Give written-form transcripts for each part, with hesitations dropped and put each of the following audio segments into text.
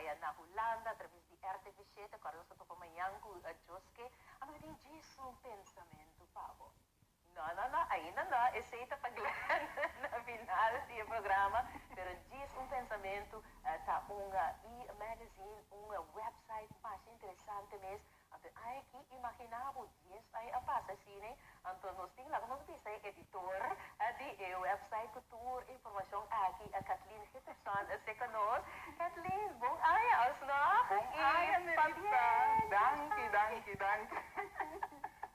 Aya na Hulanda, atraves di RTV 7, awor nos ta topa mañan ku Joske. Ami tin djis un pensamentu pa bo. No, no, no, ainda no, esei ta pa Glenn na final di e programa, pero djis un pensamentu ta un e-magazine, un website mas interesante mes. Anto aki, imaginá bo, 10 aña a pasa asina, anto nos tin laga nos bisa e editor di e website ku tur informashon aki, Kathleen Gitterson, serka nos. Kathleen, bon aña alsnog. Bon aña, Melissa. Danki, danki, danki.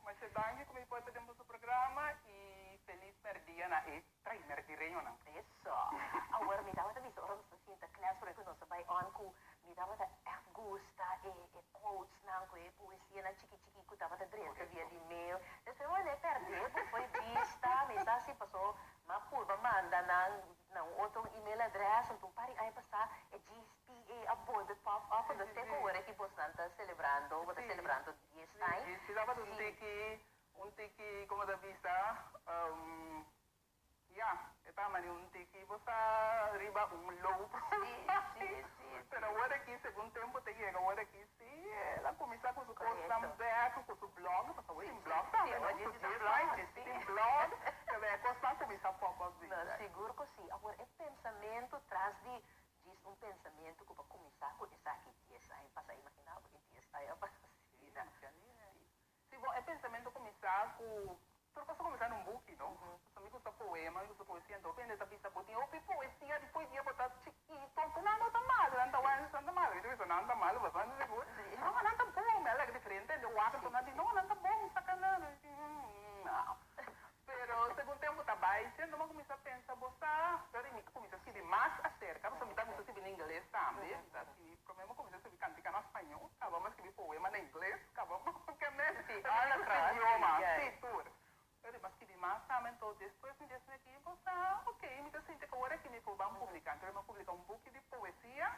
Masha danki ku mi por ta den boso programa i felis dia na e trainer di regional. Eso. Awor, mi tabata bisa ora nos sinta klas ku nos bai on ku mi tabata echt gusta e quotes nan ku e poesia nan chiki chiki ku tabata drenta via di mail. Despues mi a pèrdè, for di bista, mi sa si pasó, m'a purba manda nan na un otro email address, anto un par di aña pasá e GSPA a bolbe pop up, anto te ku awor ku boso ta selebrando, bo ta selebrando 10 aña. Si, tabata un tiki, kon ta bisa, ja, tabata un tiki, bo ta riba un low. Si, si, si. Pero awor aki, segun tempu ta yega, awor aki si, el a kuminsá ku su post back, ku su blog, pasobra tin blog tambe, no? Sí, Su blog, tin blog, ku kos ta kuminsá pop up. No, sigur ku si. Awor, e pensamentu tras di djis un pensamentu ku pa kuminsá ku esaki 10 aña pasá, imaginá bo, 10 aña pasá. Si, bon, e pensamentu a kuminsá ku tur kos a kuminsá den buki, no? Mi gusta poema, mi gusta poesia, anto hende ta bisa, bo tin hopi poesia, despues dia bo ta chikitu, anto nan no ta malu, nan ta wan, nan ta malu, mi ta bisa, nan ta malu, bastante sigur. No, nan ta bon, mi a like diferente, de wak, anto nan di, no, nan ta bon, saka nan, no. Pero segun tempu ta bai, siendo mi a kuminsá pensa, bo sa, pero mi a kuminsá skirbi mas aserka, pasobra mi ta gusta skirbi na ingles tambe, mi ta skirbi, promé mi a kuminsá skirbi kantika na spañó, kaba mi a skirbi poema na ingles, kaba ke mes, Si, all across. Idioma, si, tur. Pero mi a skirbi mas tambe, anto despues mi disi aki, bo sa, ok, mi ta sinti ku awor aki mi por ban publiká. Anto mi a publiká un buki di poesia,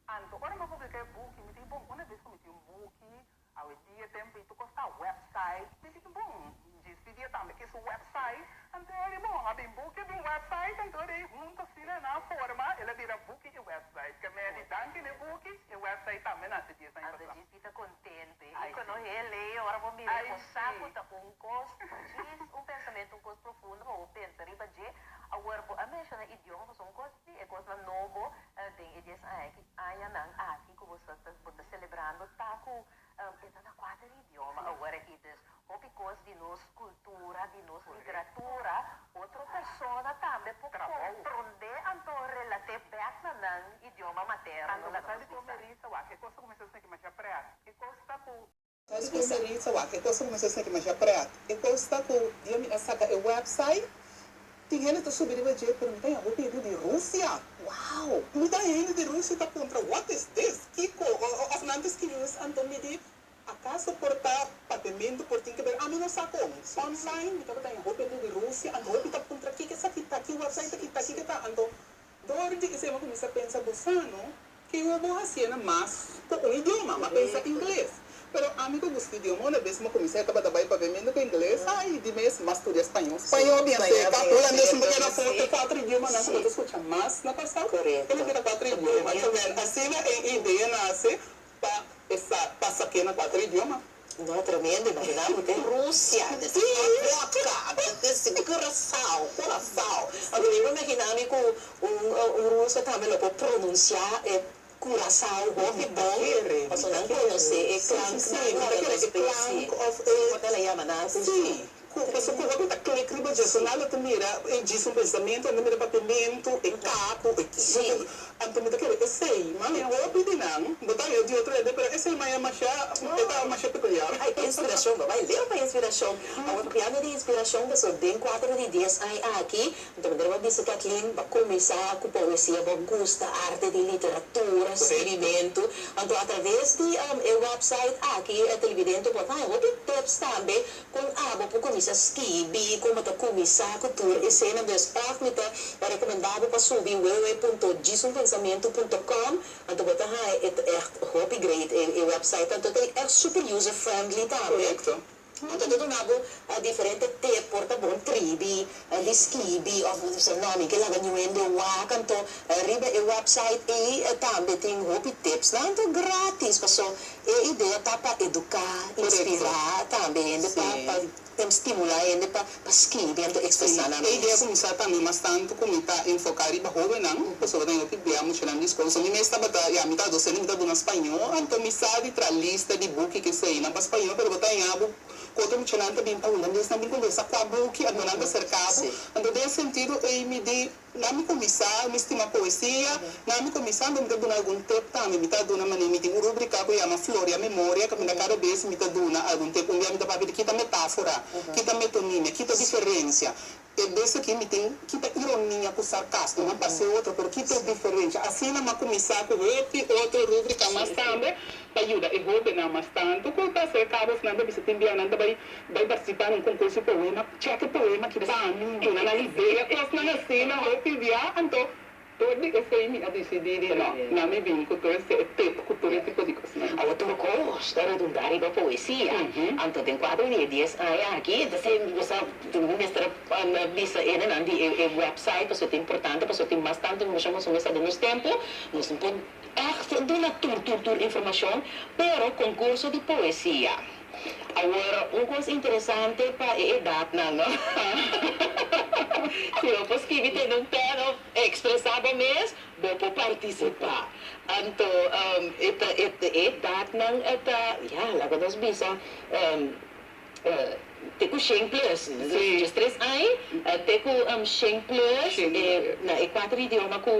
anto ora mi a publiká e buki, mi di, bon, un bes ku mi tin un buki, awendia tempu ei tur kos ta website, mi di, bon, djis dia tambe ke su website, anto di, bon, a bin buki, a bin website, anto di huntu asina na forma, el a bira buki i website. Ke mi di danki na e buki, e website tambe nase 10 aña Anto pasá. djis ta kontentu. Ai, I kuando si. e ora bo mira Ai, ku saku si. ta un kos, djis un pensamentu, un kos profundo, pa bo pensa riba dje. Awor bo a menshoná idioma, pasobra un kos di e kosnan nobo den e 10 aña aki, añanan aki ku bo ta bo ta selebrando ta ku e ta na kuater idioma awor aki. Dus hopi kos di nos kultura, di nos literatura, otro persona tambe por Trabou. komprondé anto relat'é bèk na nan idioma materno. Anto Laga sabi nos ku bisa. Melissa, wak, e kos kuminsá esaki masha pret. E kos ta ku Sabi ku Melissa, wak, e kos kuminsá esaki masha pret. E kos ta ku dia mi a saka e website, tin hende ta subi riba dje, pero mi ta haña hopi hende di Rusia. Wow! Mi ta haña hende di Rusia ta puntra, "What is this? Kiko?" Òf nan ta skirbi anto mi di, akaso por ta papiamentu por tin ke ber, ami no sa kon. Online, mi tabata haña hopi hende di Rusia, anto hopi ta puntra, "Kiko esaki ta? Ki website aki ta? Kiko ta?" Anto, dor di esei mi a kuminsá pensa, bo sa, no? Ku bo hasiendo mas ku un idioma, m'a pensa ingles. Pero ami ku gusta idioma, un bes mi a kuminsá tabata bai papiamentu ku ingles, ai, di mes m'a studia spañó. Spañó bien serka, hulandes un poco na foto, kuater idioma nan ku bo ta skucha mas na Kòrsou. El a bira kuater idioma. Anto, asina e idea nase pa esa pa sak'é na kuater idioma. No, tremendo, imaginá bo den Rusia, desde vodka, desde Curaçao, Curaçao. Anto mi imaginá mi ku un ruso tambe lo por pronunsiá e Curaçao hopi bon, pasobra nan konosé e klank Si, mi ta kere e klank òf e Kon el a yama nan? Si, ku pasobra ku hopi ta klik riba dje, so nan lo ta mira e djis un pensamentu, nan ta mira papiamentu, e ka ku e anto mi ta kere esei, ma hopi di nan, bo ta haña di otro hende, pero esei maya masha, e ta masha pekuliar. Ai, inspirashon, bo bai leu pa inspirashon. Awor, papiando di inspirashon, pasobra den 4 di 10 aña aki, anto mi ta bisa Kathleen, pa kuminsá ku poesia, bo gusta arte di literatura, skirbimentu. Anto atraves di e website aki, e televidente por haña hopi tips tambe kon abo por kuminsá skirbi, kon ta kuminsá ku tur esena. Dus echt mi ta rekomendá bo pa subi www.djisunpensamentu.com. Anto bo ta haña e echt hopi great e website. Anto ta echt super user friendly tambe. Korekto. Anto ta duna bo diferente tip por ta bon tribi di skibi of bisa no mi ke laga niun hende wak anto riba e website ei tambe tin hopi tipsnan anto gratis paso e idea ta pa educa inspira tambe hende pa pa stimula hende pa pa skibi anto expresa nan E idea mes. kuminsá tambe mas tantu ku mi ta enfoká riba hóbennan pasobra ta hopi bia muchanan di skol. So mi mes tabata, ya mi ta dosente, mi ta duna spañó, anto mi sa di traha lista di buki keseinan pa spañó, pero bo ta haña bo ku otro muchanan ta bin pa hulandes, nan bin ku lesa kua buki, anto nan ta serká bo. Anto den e sentido ei mi di, Nan mi kuminsá, mi stima poesia, nan mi kuminsá anto mi ta duna algun tep tambe, mi ta duna manera mi tin un rubrika ku yama Floria Memoria kaminda kada bes mi ta duna algun tep, un bia mi ta papia di kita metáfora, kita metonimia, kita diferensia, e bes aki mi tin kita ironia ku sarkasmo, nan parse otro pero kita e diferensia, asina mi a kuminsá ku hopi otro rubrika mas tambe pa yuda e hóbennan mas tantu ku ta aserká bos nan ta bisa tin bia nan ta bai Bai partisipá na un konkurso di poema, chèk e poema ki pa mi, duna nan idea, kosnan asina, hopi bia. Anto, dor di esei mi a disidí di no, na mi bin ku tur esei, e tep ku tur e tipo di kosnan. Awor tur kos ta redundá riba poesia. Anto den kuadro di e dies aña aki, ta esei bo sa, mi mester a bisa hendenan di e website pasobra ta importante, pasobra tin mas tantu informashon pasobra nos sa den nos tempu, nos no por ègt duna tur tur tur informashon, pero konkurso di poesia. Awor, un kos interesante pa e edatnan, no? Si bo por skibi tene un pèn of ekspresá bo mes, bo por partisipá. Anto, e ta e edatnan ta, ya, laga nos bisa, te ku shen plus, diestres aña te ku shen plus, na e kuater idioma ku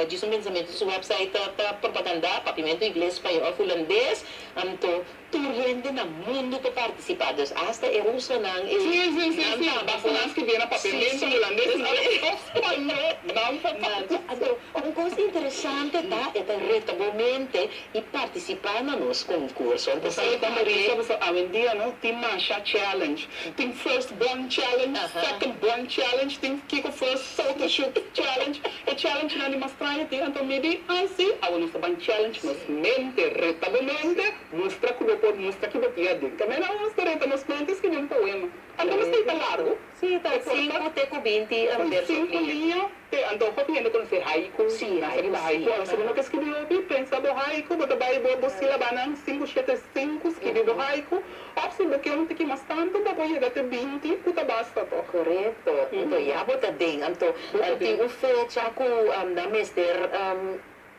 Djis un Pensamentu su website ta propagandá, Papiamentu, Ingles, Spañó òf Hulandes. Anto, Tur hende na mundu por partisipá, dus asta e rusonan e Sí, sí, sí, nan sí. taba Basta por. nan skirbi na Sí, papiamento, sí. hulandes, ingles of spañó, nan por partisipá. Anto, un kos interesante ta e ta reta bo mente i partisipá na nos konkurso. Anto Bo sabi esei kon tambe. Marisa, pasobra awendia no tin masha challenge. Tin first born challenge, second born challenge, tin kiko first photoshoot challenge. E challenge nan di mas straño tin, anto mi di, ay si, awe nos ta ban challenge nos mente, reta bo mente. Mustra ku bo por mustra ki bo tin aden. Tambe nan nos ta reta nos mente skirbi un poema. Anto mester ta largu. Sí, ta E por ta sinku te ku binti Kon verso sinku liña. liña te anto hopi hende konosé haiku. Sí, Nan sa haiku kita sí. haiku. Awor si bo no ke skirbi hopi, pensa bo haiku, bo ta bai bo bo sílabanan sinku shete sinku skirbi bo haiku. Òf si bo ke un tiki mas tantu bo por yega te 20 ku ta basta tòg. Korekto. Anto ya bo ta den. Anto Bo ta tin den. un fecha ku nan mester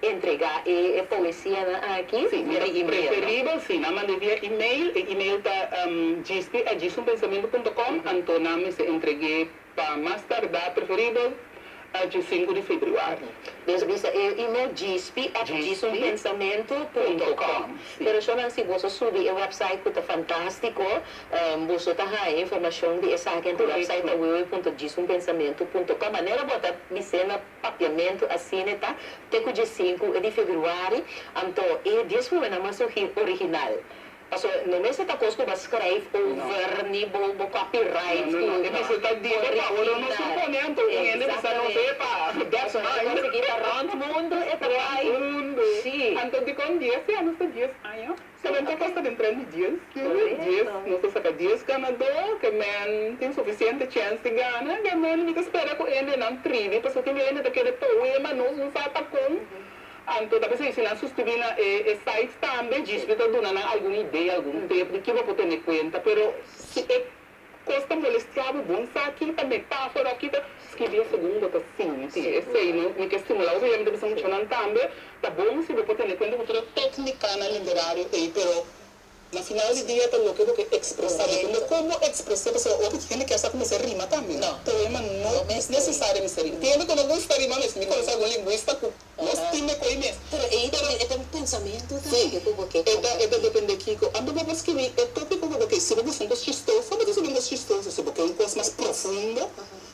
Entrega e poesianan aki Sí, via mira, di email, no? preferibel si nan manda via email, e email ta djispi at djisunpensamentu punto com, anto nan mester entreg'é pa mas tardá preferibel dje sinku di febrüari. Dus bisa e email djispi at djisunpensamentu punto com. Pero shownan si boso subi e website ku ta fantástiko, boso ta haña informashon di esaki. Anto e website ta www.djisunpensamentu punto com. Manera bo ta bis'é na. Papiamentu asina e ta te ku dje sinku di februari, anto e dies poemanan mas original. Pasobra no mester ta kos ku bo a skrijf over ni bo bo copyright No, ku no, no. E mester ta di bo pa ora nos supone anto un hende bisa nos epa, that's Pasobra mine. nos sigui ta rònt mundu e ta bai. Rònt mundu. Sí. Anto dikon dies ya nos ta dies aña. Solamente kos ta den tren di dies, dies, nos ta saka dies ganadó, ke men tin sufisiente chèns di gana, ke men mi ta spera ku hendenan tribi, pasobra tin hende ta kere poema, nos no sa ta kon, anto ta p'esei si nan suskribí na e site tambe, djis mi ta duna nan algun idea, algun tip di ke bo por tene kuenta, pero si e Kos ta molestiá bo bon sa kita metáfora kita skibi e segun bo ta sinti esei no mi ke stimulá bo mi ta bisa muchanan tambe ta bon si bo por tene kuenta ku tur e téknikanan literario ei pero na final di dia ta loke bo ke ekspresá depende kon bo ekspres'é pasobra hopi hende kier sa ku mester rima tambe poema no nesesario mester rima tin hende ku no gusta rima mes mi konosé algun lingwista ku Nos tin de koe mes. Pero ei ta e ta un pensamentu tambe ku bo ke E ta e ta kompartí. depende kiko. Anto bo por skibi e tópiko ku bo ke. Si bo gusta un kos chistoso, bo ta skibi un kos chistoso. Si bo ke un kos mas profundo,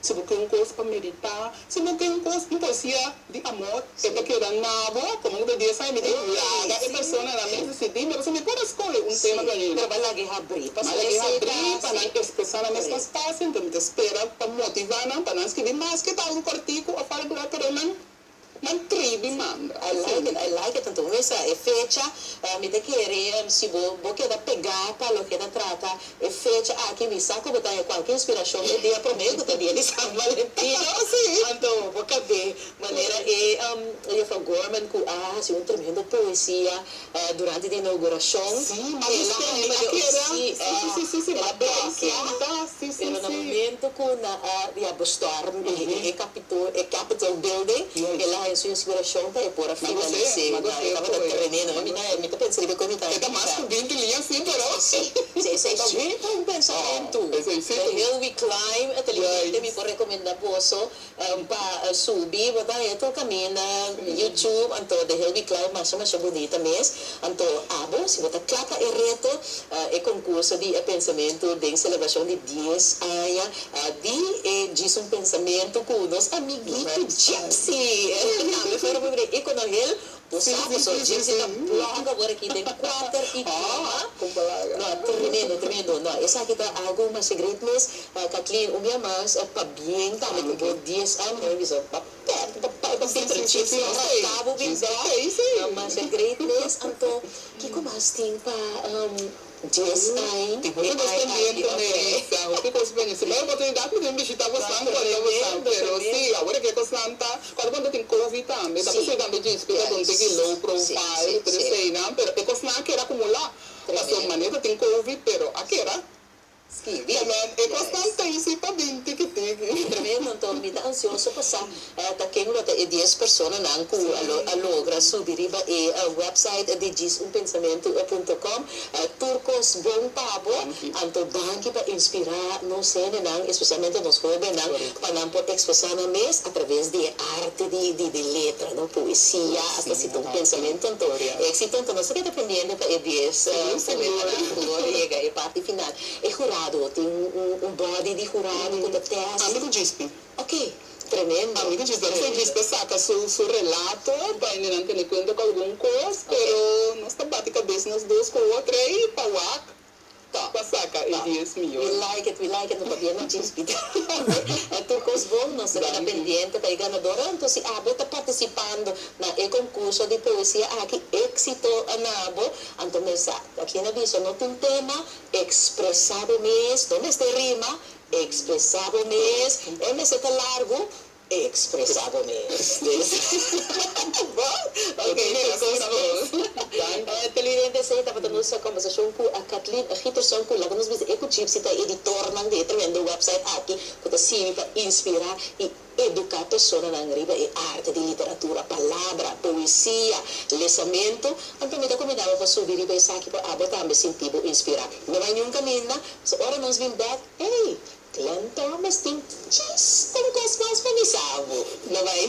si bo ke un kos pa meditá, si bo ke un kos, un poesia di amor, e ta keda na bo. Komo ku ta dies aña mi tin laga e personanan mes disidí. Pero si mi por a skohe un tema ku a Sí, pero bo a lag'é habrí. Mi a Pasobra lag'é esei habrí ta, pa sí. nan ekspresá nan mes mas fásil. Anto mi ta spera pa motivá nan pa nan skibi maske ta algu kòrtiku òf algu, pero nan. Nan tribi. Skibi manda. I like it, I like it. Anto mesa e fecha, mi ta kere si bo bo keda pegá pa loke ta trata e fecha aki, mi sa ku bo ta haña kualke inspirashon e dia promé ku ta dia di San Valentino. Anto bo kab'é manera e Juffrouw Gorman ku a hasi un tremendo poesia durante di inaugurashon. Sí, m'a gusta, mi a keda. Sí, sí, sí, sí, m'a blokea. Sí, sí, Pero na sí. momento ku nan a ya bestorm e capitol e Capitol Building, el a haña su inspirashon pa e por a M'a gos'é, finalis'é. m'a No, e gos'é tabata poe. tremendo. Mi ta mi ta pensa riba e koe mi ta E ta mas ku binti liña sí, pero. Sí, sí, esei sí ta un pensamentu. Oh, esei sí The ta. Hill We Climb, e ta ligeramente mi Juist. por rekomendá boso pa subi. Bo ta haña tur kaminda YouTube, anto The Hill We Climb masha masha bunita mes. Anto abo, si bo ta kla pa e reto, e konkurso di e pensamentu den selebrashon di dies aña di e djis un pensamentu ku nos amiguito Gypsy tambe fuera por bira Icono Hill, bo sa pasobra Gypsy ta blog awor aki den kuater idioma. No, tremendo, tremendo. No, esaki ta algu masha great mes. Kathleen, un bia mas pabien tambe ku bo dies aña, mi bisa pa. Petro Gypsy a rata bo bin bek na masha great mes anto kiko mas tin pa dies añ Tin hopi kos pendiente Melissa, hopi kos pendiente. Si bai oportunidat mi tin bishita bosan konta bosan pero si awor e kosnan ta kuando bo tin covid tambe ta pesey tambe Gypsy ta un tiki low profile pero eseynan pero e kosnan a keda akumula pasobra manera ta tin covid pero a keda Skibi. Amen. E kosnan ta isi pa bin tiki tiki. Tremendo anto mi ta ansioso pa sa ta ken lo ta e dies personanan ku a lo a logra subi riba e website di djisunpensamentu punto com. Tur kos bon pa bo. Danki. Anto danki pa inspirá nos hendenan, espesialmente nos hóbennan, pa nan por ekspresá nan mes a traves di e arte di di di letra, no, poesia, hasta si ta un pensamentu anto éksito. Anto nos ta keda pendiente pa e dies poetanan ku lo yega e parti final. E hurado, tin un body di hurado ku ta test. Ami ku Djispi. Ok, tremendo. Ami ku Djispi. Debe ser Djispi a saka su su relato pa hendenan tene kuenta ku algun kos, pero nos ta bati kabes nos dos ku otro ei pa wak pa saka e dies miyon. We like it, we like it, no pabia na Djispi tambe. Tur kos bon, nos ta keda pendiente pa e ganador. Anto si abo ta partisipando na e konkurso di poesia aki, éksito na bo. Anto mesa, aki na bisa no tin tema, Expresá bo mes, no mester rima, expresá bo mes, e mester ta largu, expresá bo mes. Bon, ok, tur kos bon. Televidente, esei tabata nos kombersashon ku Kathleen Giterson ku laga nos bisa e ku Gypsy ta e editornan di e tremendo website aki ku ta sirbi pa inspirá i Eduká personanan riba e arte di literatura, palabra, poesia, lesamentu. Anto mi ta kumindá bo pa subi riba esaki pa abo tambe sinti bo inspirá. No bai niun kaminda, pasobra ora nos bin bèk, ey, Glenn Thomas tin djis un kos mas pa bisa bo. No bai.